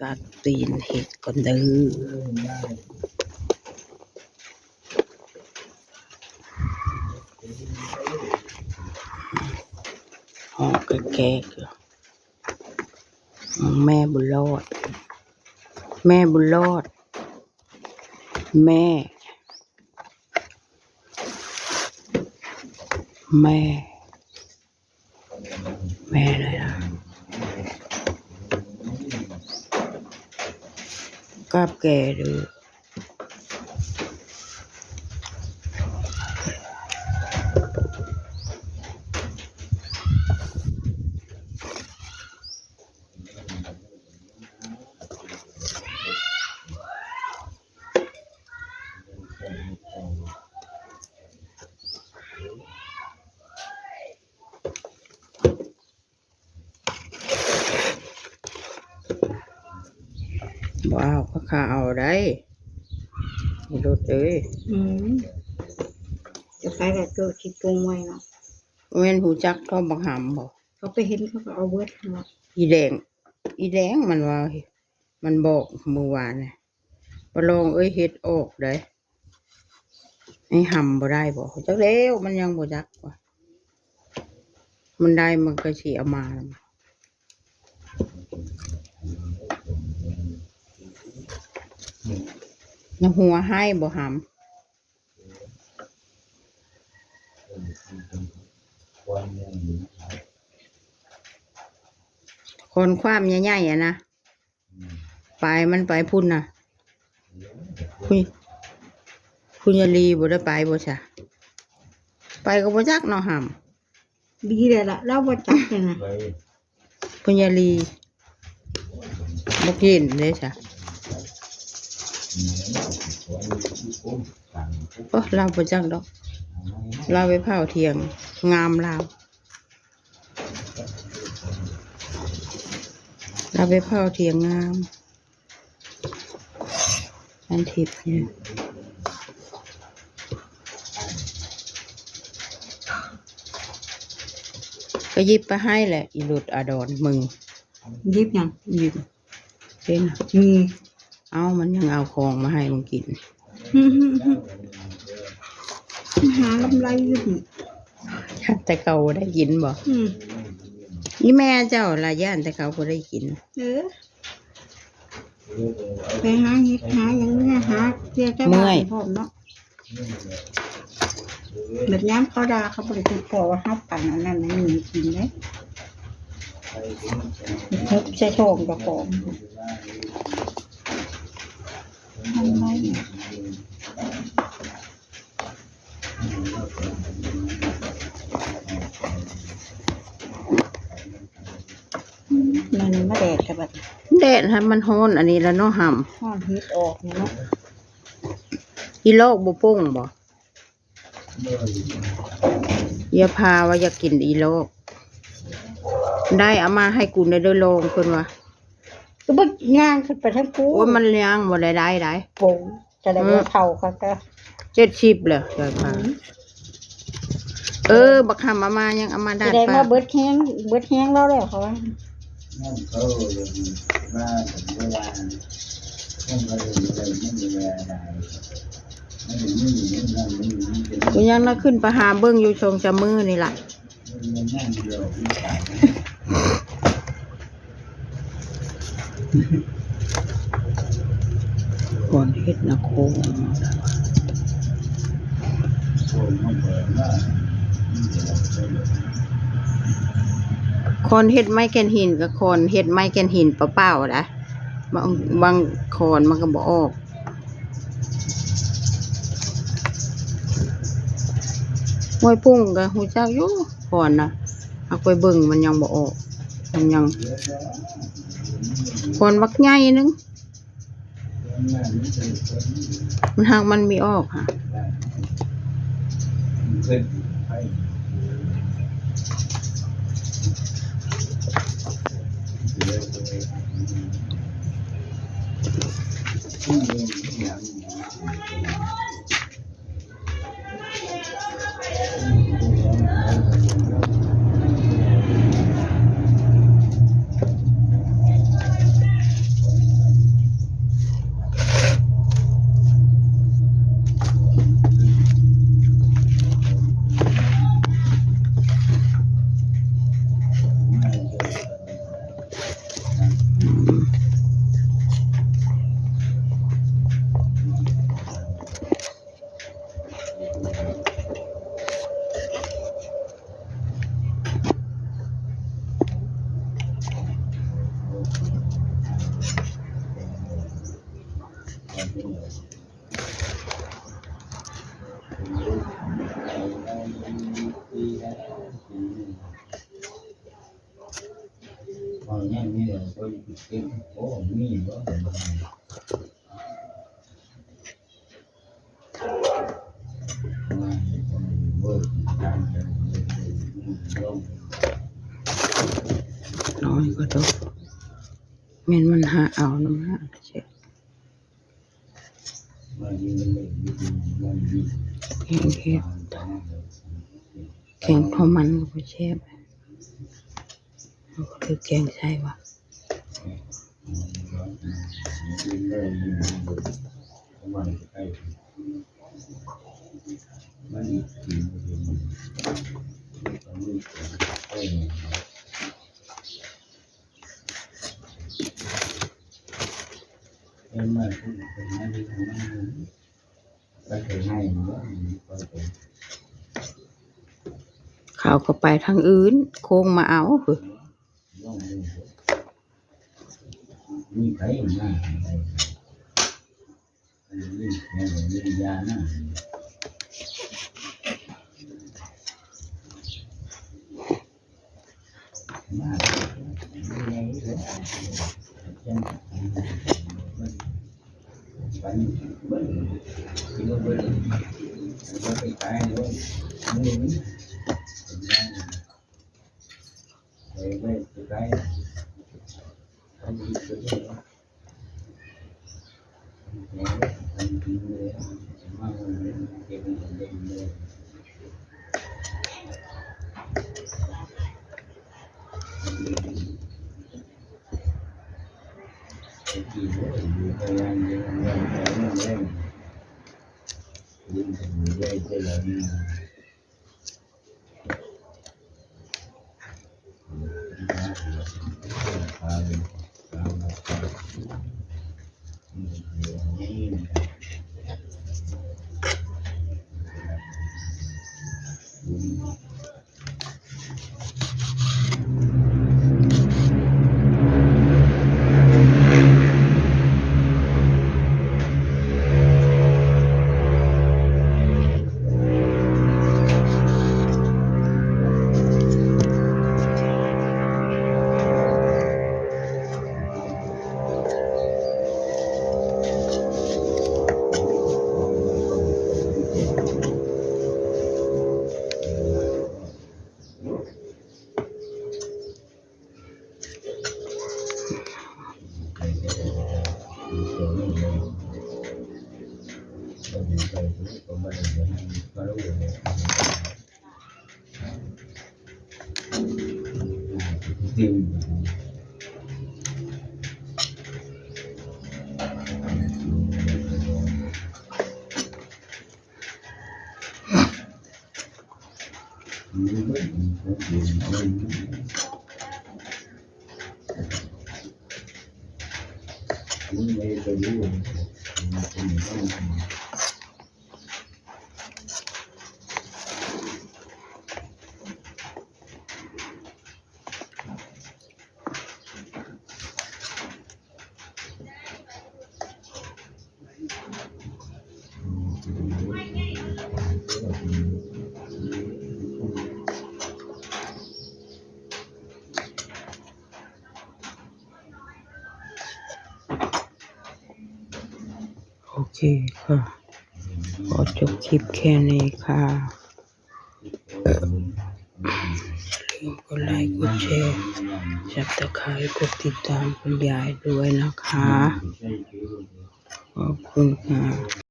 ຕັດຕີນເຫັດກ່ອນເດີ. ຮ້ອງແກກໆຢູ່. ແມ່ບຸນລອດ ແມ່ບຸນລອດ ແມ່ ແມ່ ແມ່ເລີຍນະ ກັບແກເດີ. ບໍ່ເອົາ ຂ້າເອົາໄດ້ ລົດເອີຍ. ອືມ ຈະໄປແລ້ວໂຕຊິປຸງໄວ້ເນາະ. ແມ່ນຮູ້ຈັກເຂົາບັກຫຳບໍ່? ເຂົາໄປເຫັນເຂົາກໍເອົາເບິດເນາະ. ອີແດງ ອີແດງມັນວ່າ ມັນບອກມື້ວານນີ້ ປະລອງເອີຍ ເຫັດອອກໄດ໋ ໄອ້ຫຳບໍ່ໄດ້ບໍ່ ຈັກແລ້ວ ມັນຍັງບໍ່ຈັກວ່າ ມັນໄດ້ມັນກໍຊິເອົາມາ. ນຳຫົວໃຫ້ບໍ່ຫຳ ຄອນຄວາມໃຫຍ່ໆ ອະນະ. ປາຍມັນໄປພຸ້ນນະ ພຸ້ນ ພຸ້ນຍາລີບໍ່ໄດ້ໄປບໍ່ຊະ? ໄປກໍບໍ່ຈັກເນາະຫຳ. ດີແລ້ວລະ ລາວບໍ່ຈັກຫັ້ນນະ ພຸ້ນຍາລີບໍ່ກິນເດ້ຊະ. ໂອ້ ລາວບໍ່ຈັກດອກ ລາວໄປເຝົ້າຖຽງງາມລາວ. ລາວໄປເຝົ້າຖຽງງາມ ອັນທິບນີ້ ກໍຢິບໄປໃຫ້ແຫຼະ ອີຫຼຸດອາດອນມຶງ. ຢິບຫຍັງ? ຍິບ ເຫັນ ມີ ເອົ້າ ມັນຍັງເອົາຂອງມາໃຫ້ມຶງກິນ. ຫາລຳໄລຢູ່ນີ້ ແຕ່ເຂົາບໍ່ໄດ້ກິນບໍ່? ອືມ ອີແມ່ເຈົ້າລະຢ້ານແຕ່ເຂົາບໍ່ໄດ້ກິນ. ເອີ ໄປຫາເຫັດຫາຫຍັງ ຫາເພື່ອຈະ ເມື່ອຍ ບ້ານພ້ອມເນາະ. ແບບຍາມເຂົາດ່າ ເຂົາບໍ່ໄດ້ຄິດພໍວ່າເຮົາປັ່ນອັນນັ້ນອັນນີ້ໃຫ້ກິນເດ້ ຫົບໃສ່ທ້ອງເຈົ້າຂອງ. ມັນມາແດດແທ້ບັດ ແດດຫັ້ນມັນຮ້ອນອັນນີ້ລະເນາະຫຳ ຮ້ອນເຫັດອອກນີ້ເນາະ. ອີຫຼອກບໍ່ປົງບໍ່? ຢ່າພາວ່າຢາກກິນອີຫຼອກ ໄດ້ເອົາມາໃຫ້ກູແດ່ເດີລອງ ເພິ່ນວ່າ ກໍບໍ່ຍ່າງຂຶ້ນໄປທາງກູ. ໂອ້ຍ ມັນຍ່າງບໍ່ໄດ້ໄດ້ໃດ ໂອ້ ຈະໄດ້ ເອີ ບໍ່ເຖົ້າຄັກແທ້ ເຈັດສິບແລ້ວ ຢ່າພາ. ອືມ ເອີ ບັກຫຳເອົາມາ ຍັງເອົາມາດາດ ຊິໄດ້ ປາ ມາເບິດແຮງ ເບິດແຮງລາວແລ້ວເຂົາວ່າ. ກູຍັງນະຂຶ້ນໄປຫາເບິ່ງຢູ່ສອງສາມມື້ນີ້ລະ ຄອນເຮັດນະໂຄງ ຄອນເຮັດໄມ້ແກ່ນຫີນ ກັບຄອນເຮັດໄມ້ແກ່ນຫີນເປົ່າໆ ດາ ບາງ ບາງຄອນມັນກໍບໍ່ອອກ. ຫ້ວຍປຸ້ງກໍຮູ້ຈັກຢູ່ ຄອນນະ ຫາກໄປເບິ່ງມັນຍັງບໍ່ອອກ ມັນຍັງ ຄອນບັກໃຫຍ່ໜຶ່ງ ມັນຫາກມັນມີອອກຫາ. ອ ນ້ອຍກວ່າດອກ ແມ່ນມັນຫາເອົານຳ ຫາເຊັດ ແກງເຫັດ ແກງເຂົ້າມັນກໍບໍ່ແຊບ ຄືແກງໃສ່ວ່າ. ເຂົາກໍໄປທາງອື່ນ ໂຄ້ງມາເອົາ. ໂອເຄຄ່ະ ຂໍຈົບຄລິບແຄ່ນີ້ຄ່ະ. ຢ່າລືມກົດໄລກ໌ ກົດແຊ Subscribe ກົດຕິດຕາມຄຸນຍາຍດ້ວຍນະຄະ. ຂອບຄຸນຄ່ະ.